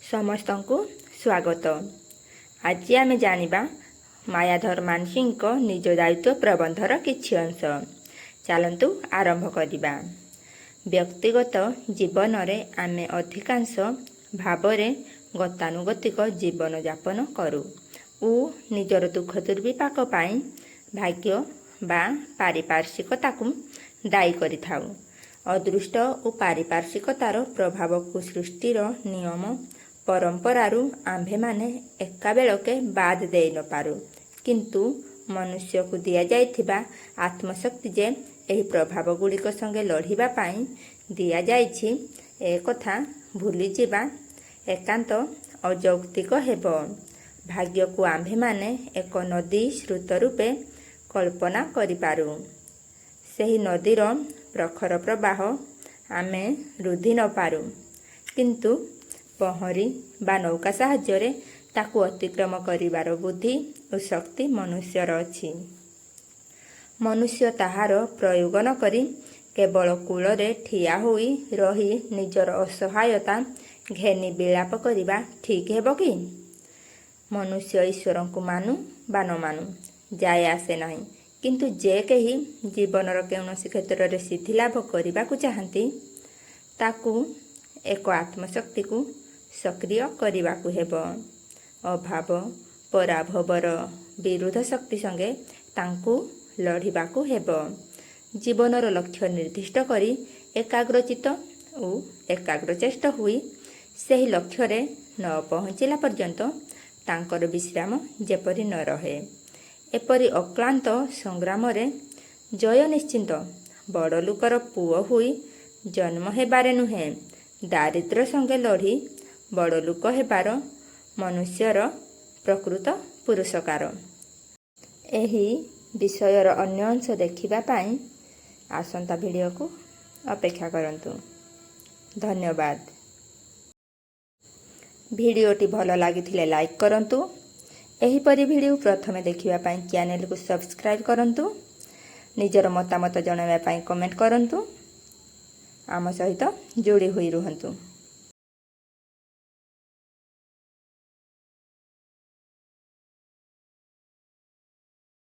ସମସ୍ତଙ୍କୁ ସ୍ୱାଗତ। ଆଜି ଆମେ ଜାଣିବା ମାୟାଧର ମାନସିଂଙ୍କ ନିଜ ଦାୟିତ୍ୱ ପ୍ରବନ୍ଧର କିଛି ଅଂଶ। ଚାଲନ୍ତୁ ଆରମ୍ଭ କରିବା। ବ୍ୟକ୍ତିଗତ ଜୀବନରେ ଆମେ ଅଧିକାଂଶ ଭାବରେ ଗତାନୁଗତିକ ଜୀବନଯାପନ କରୁ ଓ ନିଜର ଦୁଃଖ ଦୁର୍ବିପାକ ପାଇଁ ଭାଗ୍ୟ ବା ପାରିପାର୍ଶ୍ୱିକତାକୁ ଦାୟୀ କରିଥାଉ। ଅଦୃଷ୍ଟ ଓ ପାରିପାର୍ଶ୍ୱିକତାର ପ୍ରଭାବକୁ ସୃଷ୍ଟିର ନିୟମ ପରମ୍ପରାରୁ ଆମ୍ଭେମାନେ ଏକାବେଳକେ ବାଦ୍ ଦେଇ ନ ପାରୁ। କିନ୍ତୁ ମନୁଷ୍ୟକୁ ଦିଆଯାଇଥିବା ଆତ୍ମଶକ୍ତି ଯେ ଏହି ପ୍ରଭାବଗୁଡ଼ିକ ସଙ୍ଗେ ଲଢ଼ିବା ପାଇଁ ଦିଆଯାଇଛି, ଏକଥା ଭୁଲିଯିବା ଏକାନ୍ତ ଅଯୌକ୍ତିକ ହେବ। ଭାଗ୍ୟକୁ ଆମ୍ଭେମାନେ ଏକ ନଦୀ ସ୍ରୋତ ରୂପେ କଳ୍ପନା କରିପାରୁ। ସେହି ନଦୀର ପ୍ରଖର ପ୍ରବାହ ଆମେ ରୋଧି ନ ପାରୁ, କିନ୍ତୁ ପହଁରି ବା ନୌକା ସାହାଯ୍ୟରେ ତାକୁ ଅତିକ୍ରମ କରିବାର ବୁଦ୍ଧି ଓ ଶକ୍ତି ମନୁଷ୍ୟର ଅଛି। ମନୁଷ୍ୟ ତାହାର ପ୍ରୟୋଗ ନ କରି କେବଳ କୂଳରେ ଠିଆ ହୋଇ ରହି ନିଜର ଅସହାୟତା ଘେନି ବିଳାପ କରିବା ଠିକ୍ ହେବ କି? ମନୁଷ୍ୟ ଈଶ୍ୱରଙ୍କୁ ମାନୁ ବା ନ ମାନୁ ଯାଏ ଆସେ ନାହିଁ, କିନ୍ତୁ ଯେ କେହି ଜୀବନର କୌଣସି କ୍ଷେତ୍ରରେ ସିଦ୍ଧିଲାଭ କରିବାକୁ ଚାହାନ୍ତି, ତାକୁ ଏକ ଆତ୍ମଶକ୍ତିକୁ ସକ୍ରିୟ କରିବାକୁ ହେବ। ଅଭାବ ପରାଭବର ବିରୁଦ୍ଧ ଶକ୍ତି ସଙ୍ଗେ ତାଙ୍କୁ ଲଢ଼ିବାକୁ ହେବ। ଜୀବନର ଲକ୍ଷ୍ୟ ନିର୍ଦ୍ଦିଷ୍ଟ କରି ଏକାଗ୍ରଚିତ୍ତ ଓ ଏକାଗ୍ରଚେଷ୍ଟ ହୋଇ ସେହି ଲକ୍ଷ୍ୟରେ ନ ପହଞ୍ଚିଲା ପର୍ଯ୍ୟନ୍ତ ତାଙ୍କର ବିଶ୍ରାମ ଯେପରି ନ ରହେ। ଏପରି ଅକ୍ଳାନ୍ତ ସଂଗ୍ରାମରେ ଜୟ ନିଶ୍ଚିତ। ବଡ଼ଲୋକର ପୁଅ ହୋଇ ଜନ୍ମ ହେବାରେ ନୁହେଁ, ଦାରିଦ୍ର୍ୟ ସଙ୍ଗେ ଲଢ଼ି ବଡ଼ଲୋକ ହେବାର ମନୁଷ୍ୟର ପ୍ରକୃତ ପୁରୁଷକାର। ଏହି ବିଷୟର ଅନ୍ୟ ଅଂଶ ଦେଖିବା ପାଇଁ ଆସନ୍ତା ଭିଡ଼ିଓକୁ ଅପେକ୍ଷା କରନ୍ତୁ। ଧନ୍ୟବାଦ। ଭିଡ଼ିଓଟି ଭଲ ଲାଗିଥିଲେ ଲାଇକ୍ କରନ୍ତୁ। ଏହିପରି ଭିଡ଼ିଓ ପ୍ରଥମେ ଦେଖିବା ପାଇଁ ଚ୍ୟାନେଲକୁ ସବସ୍କ୍ରାଇବ୍ କରନ୍ତୁ। ନିଜର ମତାମତ ଜଣାଇବା ପାଇଁ କମେଣ୍ଟ କରନ୍ତୁ। ଆମ ସହିତ ଯୋଡ଼ି ହୋଇ ରୁହନ୍ତୁ।